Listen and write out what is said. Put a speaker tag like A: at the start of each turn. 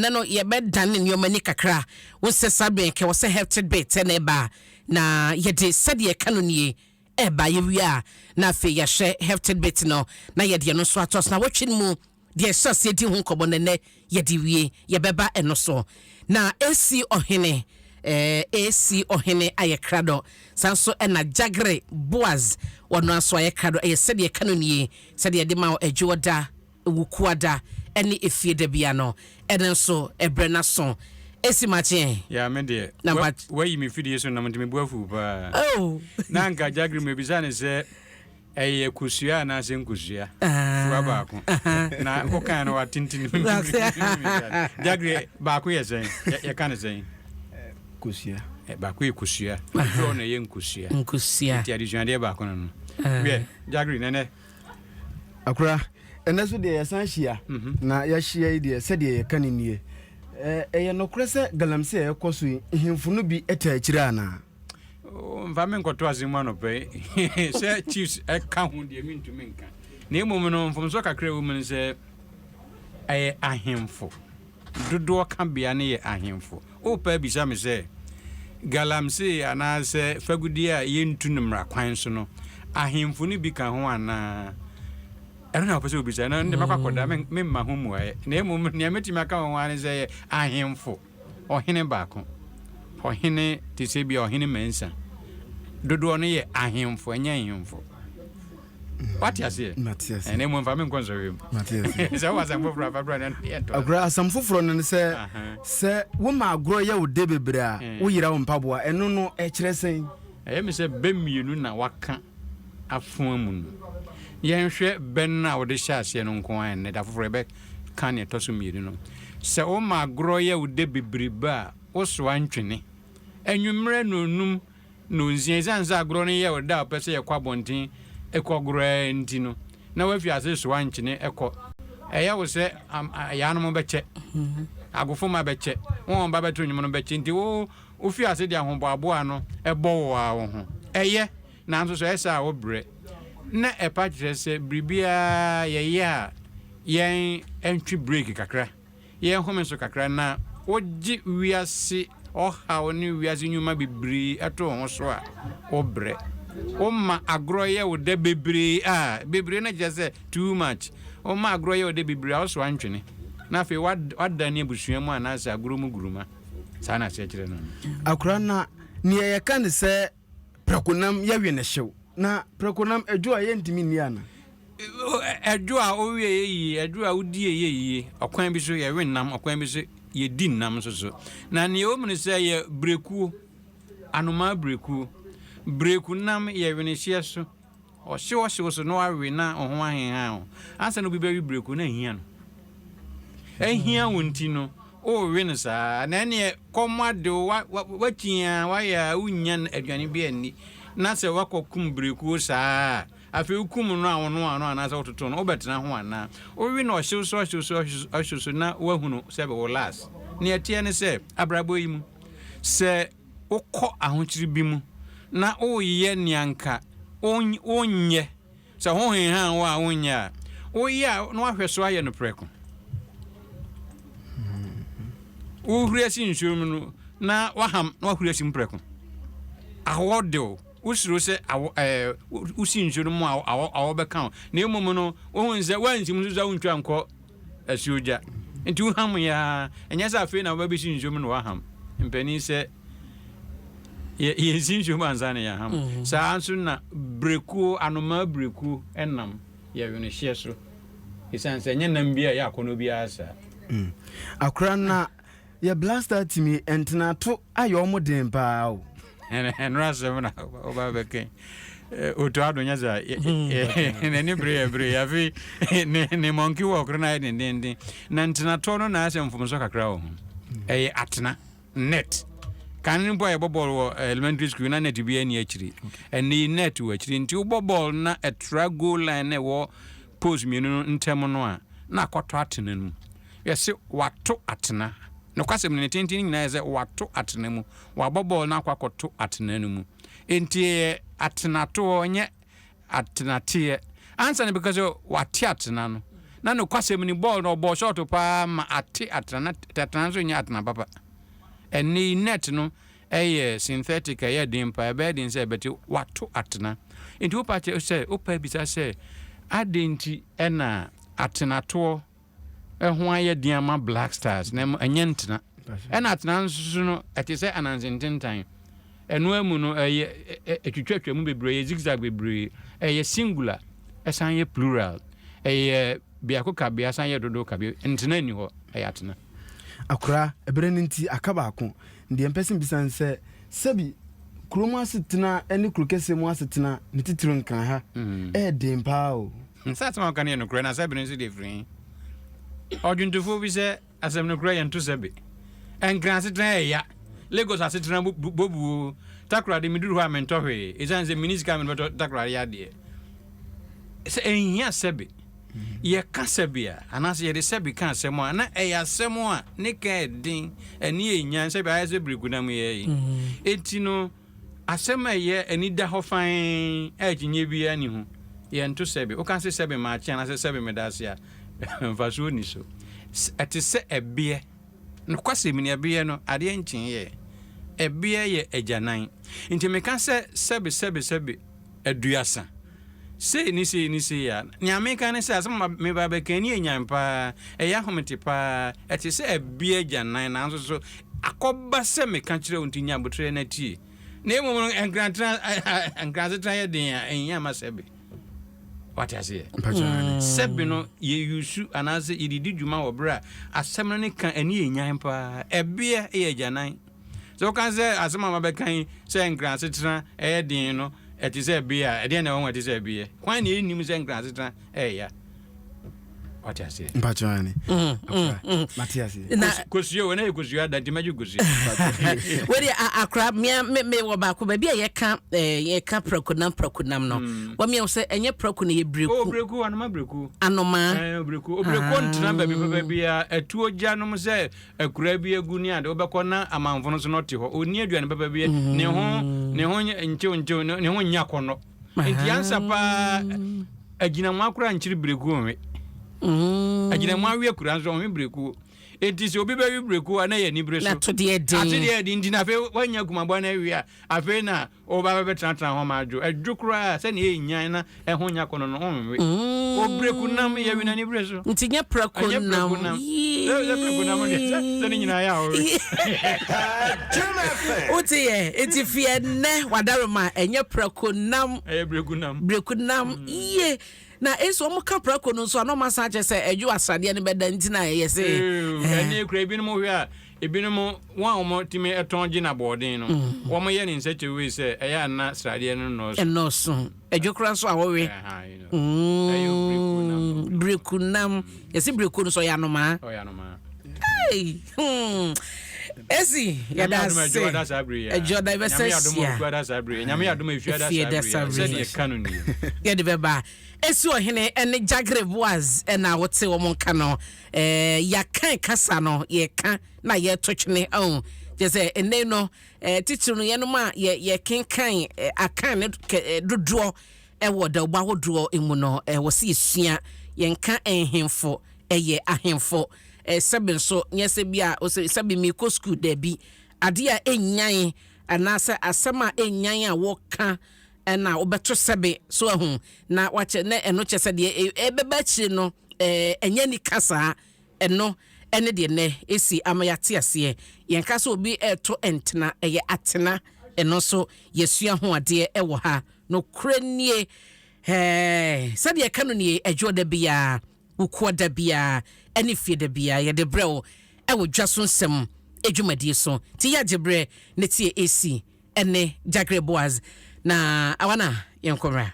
A: Ɛnɛ no yɛbɛdane nneɛma ani kakra. Wo sɛ saa bɛn kɛ wɔ sɛ hefted bit ɛna ɛba a, na yɛde sɛdeɛ ɛka no nie ɛba. Yɛwie a, na afei yɛahwɛ hefted bit no na yɛde ɛno nso atɔ so. Na wɔtwe no mu deɛ ɛhyɛ aseɛ di ho nkɔmmɔ no, ɛnɛ yɛde wie, yɛbɛba ɛno so. Na AC Ɔhene, AC Ɔhene ayɛ krado saa nso, ɛna Jagre Boaz wɔno nso ayɛ krado. Ɛyɛ sɛdeɛ ɛka no nie, sɛdeɛ yɛde ma wo Adwoɔda, Wukuada ɛne Efie da bia no, ɛno nso ɛbrɛ n'aso esi makyeɛ.
B: Ya, me deɛ
A: Na
B: wayi me fidie so nam nti mebu afuw paa.
A: Oh.
B: Na anka Jagre mebisa ne sɛ ɛyɛ kosua anaasɛ nkosua fua baako na wokan no watenten. Jagre, baako yɛ sɛn? Yɛka ne sɛn?
C: Kosua.
B: Baako yɛ kosua, dodoɔ na ɛyɛ nkosua.
A: Nkosua.
B: Nti adesuadeɛ baako no wiɛ, Jagre, nɛnɛ.
C: Akora, ɛnɛ so deɛ yɛsan hyia. Na yɛahyia yi deɛ, sɛdeɛ yɛka no nie, ɛyɛ nokorɛ sɛ galamsey a ɛkɔ so yi, nhemfo no bi taa akyire anaa?
B: Mfa me nkɔto ase mu anɔpɛ yi sɛ chiefs ɛka ho deɛ, mentumi nka. Na mmom no, mfomsoɔ kakra a ɛwɔ mu no sɛ ɛyɛ ahemfo dodoɔ ka bea no yɛ ahemfo. Wopɛ abisa me sɛ galamsey anaasɛ fagudeɛ a yɛntu no mmara kwan so no, ahemfo no bi ka ho anaa? Ɛno na wopɛ sɛ wobisa no de mɛkɔ akɔda memma ho mmuaeɛ. Na mmom nea mɛtumi aka ho ara ne sɛ yɛ ahemfo, ɔhene baako, ɔhene te sɛ bi a Ɔhene Mansa, dodoɔ no yɛ ahemfo, ɛnyɛ ahemfo. Wate aseɛ?
C: Mate aseɛ.
B: Ɛna mmom mfa me nkɔ nsɔhwɛ mu.
C: Mate aseɛ.
B: Sɛ wowɔ asɛm foforɔ afa bra na yɛntoa.
C: Akora, asɛm foforɔ no ne sɛ sɛ woma agorɔ yɛ wo de bebree a, woyera wo mpaboa. Ɛno no ɛkyerɛ sɛn?
B: Ɛyɛ me sɛ bɛ mmienu na waka afoa mu no. Yɛnhwɛ bɛ no a wode hyɛ aseɛ no nko ara ɛnnɛ. Da foforɔ yɛbɛka nea ɛtɔ so mmienu no. Sɛ woma agorɔ yɛ wo dɛ bebrebe a, wosoa ntwene. Anwummerɛ nnɔnnum, nnɔnsia, ɛsiane sɛ agorɔ no yɛ wo dɛ a wopɛ sɛ yɛkɔ abɔnten kɔgorɔ ara nti no, na woafi ase soa nkyene kɔ. Ɛyɛ wo sɛ yaanom bɛkyɛ, agofomma bɛkyɛ, wɔn a wɔn ba bɛto nnwom no bɛkyɛ nti wo wofi ase de ahoboaboa no bɔ wo ara wo ho. Ɛyɛ, nanso sɛ ɛyɛ saa a wobrɛ. Na ɛpa kyerɛ sɛ biribiara yɛyɛ a yɛn ntwe break kakra, yɛn home so kakra na wogye wiase ɔhaw ne wiase nnwuma bebree to wo ho so a, wobrɛ. Woma agorɔ yɛ wo dɛ bebree a, bebree no kyerɛ sɛ too much. Woma agorɔ yɛ wo dɛ bebree a, wosoa ntwene. Na afei woadane abusua mu anaasɛ agorɔ mu guruma. Saa na aseɛ kyerɛ no no.
C: Akora, na neɛ yɛka ne sɛ prɛkonam yɛwe no hyew. Na prɛkonam ɛdwo a yɛntumi nni ana?
B: Ɛdwo a wowe yɛ yie, ɛdwo a wodi yɛ yie. Ɔkwan bi so yɛwe nam, ɔkwan bi so yɛdi nam nso so. Na nea ɛwɔ mu ne sɛ yɛ brekuo, anomaa brekuo. Breku nam yɛ wenehyeɛ so. Ɔhyew ɔhyew so na wawe na wo ho ahenhan wo. Ansa na obi bɛwe breku na ahia no. Ahia wo nti no, worewe no saa. Na ɛneɛ kɔm ade wo, wakyi a wayɛ a wonnya aduane bi anni. Na sɛ woakɔkum brekuo saa a, afei wokum no a wonoa no anaasɛ wototo no, wobɛtena ho anaa? Wowe no ɔhyew so ɔhyew so ɔhyew so na woahunu sɛ wo last. Nea ɛteɛ ne sɛ, abrabɔ yi mu, sɛ wokɔ ahokyere bi mu na woreyɛ nea anka wonyɛ, sɛ ho henhan wo a wonyɛ a, woyɛ a na woahwɛ so ayɛ no prɛko. Wohuri asi nsuo mu no na waham na wahuri asi mu prɛko. Awɔ de wo, wosuro sɛ awɔ ɛɛ wosi nsuo no mu a awɔ awɔ bɛka wo. Na mmom no, wohu sɛ woansi mu nso so a wontwa nkɔ asuogya. Nti woham yɛ ara, ɛnyɛ sɛ afei na wobɛbɛsi nsuo mu na woaham. Mpanin sɛ yɛ yɛnsi nsuo mu ansa na yɛaham. Saa nso na berekuo, anomaa berekuo nam yɛ wenehyeɛ so. Ɛsiane sɛ ɛnyɛ nam bi a ɛyɛ akɔnnɔ biara saa.
C: Akora na yɛ blaster timi ntena to ayɛ ɔmo den paa o.
B: Ɛno asɛm na woba bɛka Otu ado nyɛ saa, n'ani bere yɛ bere afei ne monkey walk no ayɛ dendenden. Na ntenatɔ no na ayɛ sɛ mfomso kakra wɔ ho. Ɛyɛ atena net kan no mpo a yɛbɔ bɔɔl wɔ elementary school na net bi ani akyiri. Ɛnɛ yi net wɔ akyiri nti wobɔ bɔɔl na ɛtra goal line na ɛwɔ post mmienu no ntam no a, na akɔtɔ atena no mu. Yɛse wato atena. Nokwasɛm no, ne tenten no nyinaa yɛ sɛ wato atena mu. Wabɔ bɔɔl no akɔ akɔto atena no mu. Enti ɛyɛ atenatoɔ, ɛnyɛ atenateɛ. Ansa na bɛka sɛ wate atena no, Na nokwasɛm ni, bɔɔl no ɔbɔɔ shɔɔto paa ma ate atena, na atena nso nyɛ atena papa. Ɛnnɛ yi net no yɛ synthetic a ɛyɛ den paa, ɛbɛyɛ den sɛ ɛbɛte, wato atena. Nti wopa kyerɛ sɛ, wopa bisa sɛ, adɛn nti na atenatoɔ ho ayɛ den ama Black Stars na ɛnyɛ ntena? Ɛna atena nso so no, ɛte sɛ ananse ntentan. Ɛno ara mu no, ɛyɛ ɛtwitwatwa mu bebree, ɛyɛ zigzag bebree. Ɛyɛ singular, ɛsan yɛ plural. Ɛyɛ biako kabea, san yɛ dodow kabea. Ntena nni hɔ, ɛyɛ atena.
C: Akora, ɛberɛ no nti, aka baako. Deɛ mpɛ sɛ mbisa ne sɛ, sɛbi kuro mu asetena ne kuro kɛseɛ mu asetena, ne titiriw Nkran ha, ɛyɛ den paa o.
B: Sɛ asɛm a woka no yɛ nokorɛ, na sɛbi no nso deɛ ɛfiri he? Ɔdwontofoɔ bi sɛ, Asɛm no koraa yɛnto sɛbe. Nkran asetena yɛ ya. Lagos asetena bobu o. Takoradi meduru hɔ a mentɔ hwee esiane sɛ menni sika a mede bɛtɔ takoradi adeɛ. Sɛ ɛnhia sɛbe. Yɛka sɛbe a, anaasɛ yɛde sɛbe ka asɛm a, na ɛyɛ asɛm a ne ka yɛ den, ani yɛ nyan, sɛbe ayɛ sɛ birikunam yɛ yi. Enti no, Asɛm a ɛyɛ anidahɔ fann a akyinnye biara nni ho, yɛnto sɛbe. Woka se sɛbe makye anaasɛ sɛbe meda ase a, mfasoɔ nni so. Ɛte sɛ ɛbeɛ. Nokwasɛm ni, ɛbeɛ no, adeɛ nkyeeɛ. Ɛbeɛ yɛ agyanan. Nti meka sɛ sɛbe sɛbe sɛbe aduasa, sei ne sei ne sei a, nea meka ne sɛ asɛm a meba abɛka ani yɛ nyan paa, ɛyɛ ahomete paa, ɛte sɛ ɛbeɛ agyanan nanso so Akɔba sɛ meka kyerɛ wo nti nya aboterɛ na tie. Na mmom no, nkrantena, nkransetena yɛ den a, ɛnhia ma sɛbe. Wate aseɛ? Sɛbe no, yɛyusu anaasɛ yɛde di dwuma wɔ berɛ a asɛm no ne ka ani yɛ nyan paa. Ɛbeɛ yɛ agyanan. Sɛ woka sɛ asɛm a mabɛka yi sɛ nkransetena ɛyɛ den no, ɛte sɛ ɛbeɛ a, ɛdeɛn na ɛwɔ ho a ɛte sɛ ɛbeɛ? Hwan na ɛnnim sɛ nkransetena ɛyɛ ya? Wate aseɛ?
C: Mpakyɛ ane. Mate aseɛ.
A: Na
B: kosua o, na yɛ kosua da nti mɛgye kosua.
A: Wei deɛ akora mea me me wɔ baako baabi a yɛka ɛɛ yɛka prako nam prako nam no. Wɔn mea sɛ ɛnyɛ prako na yɛ breku.
B: O breku anoma breku.
A: Anoma.
B: Ɛɛ breku o breku ntena baabi papa biara atuo gya nom sɛ akura bi agu ne ade wobɛkɔ na amanfo no so na ɔte hɔ ɔnni aduane papa bi ne ho ne ho nkyew nkyew ne ho nyɛ akɔnnɔ. Nti ansa paa agyinamoa koraa nkyere birekuo nwe. Mm. Agyinamoa we akura nso ɔnwe birekuo. Enti sɛ obi bɛwe birekuo a na yɛ anibere so.
A: Na to deɛ den.
B: Ate deɛ den nti na afei wanya kumaboa no awie a afei na ɔba bɛbɛtenatena hɔ ma adwo. Adwo koraa sɛnea ɛnyan na ɛho nya kɔnɔ no ɔnwe. Mm. Obreku nam yɛ we n'anibere so.
A: Nti nyɛ prako nam.
B: Ɛnyɛ prako nam deɛ sɛ sɛ ne nyinaa yɛ a ɔwe.
A: Wote yɛ nti fi ɛnnɛ wadaroma ɛnyɛ prako nam.
B: Ɛyɛ breku nam.
A: Breku nam mm. yie. Na nso wɔn ka prako no nso a na wɔn asan akyerɛ sɛ ɛdwo asradeɛ no bɛda nti na ɛyɛ sɛ.
B: Ɛne kura ebinom hwɛ a ebinom wɔn a wɔn tumi tɔn gye na bɔɔden no mm. wɔn yɛ ne nsɛkyɛ wei sɛ ɛyɛ ana sradeɛ no nnɔɔso.
A: Ɛnnɔɔso. Ɛdwo kora nso a wɔwe. Mm, breku nam. Yɛsi breku no so ɔyɛ anomaa.
B: Ɔyɛ anomaa.
A: Hey, hmm. Esi yɛda ase. Ɛdwo da bɛsɛ hyia.
B: Nyame adom efie da saa bere. Sɛdeɛ ka no nie.
A: Yɛde bɛba. Esi ɔhene ɛne Jagre Boaz ɛna wote wɔn nka no. Ɛɛ yɛakan kasa no yɛka na yɛto twene ɔn. Kyɛ sɛ ɛnɛ no Titiriw no, yɛnom a yɛkenkan Akan no dodoɔ wɔ dawubɔ ahodoɔ mu no, ɛwɔ sɛ yɛsua. Yɛnka nhemfo, ɛyɛ ahemfo. Sɛbe nso, nyɛ sɛ bi a sɛbe meekɔ sukuu, daabi. Adeɛ a ɛnnyan anaasɛ asɛm a ɛnnyan a wɔka na wobɛto sɛbe so ahu na wakyɛ na ɛno kyɛ sɛ deɛ ɛbɛba akyire no ɛnyɛ nika saa. Ɛno ne deɛ nnɛ ɛsi ama yɛate aseɛ. Yɛnka sɛ obi reto ntena, ɛyɛ atena. Ɛno nso yɛasua ho adeɛ wɔ ha. Nokorɛ nie, ɛɛ, sɛdeɛ yɛka no nie, Adwoɔ da biara, Wukuo da biara, ɛne Fie da biara, yɛde brɛ wo wɔ Dwa So Nsɛm dwumadie so. Nti yɛ agye berɛ na tie AC ne Jagre Boaz. Na awa no a, yɛnkɔ mmra.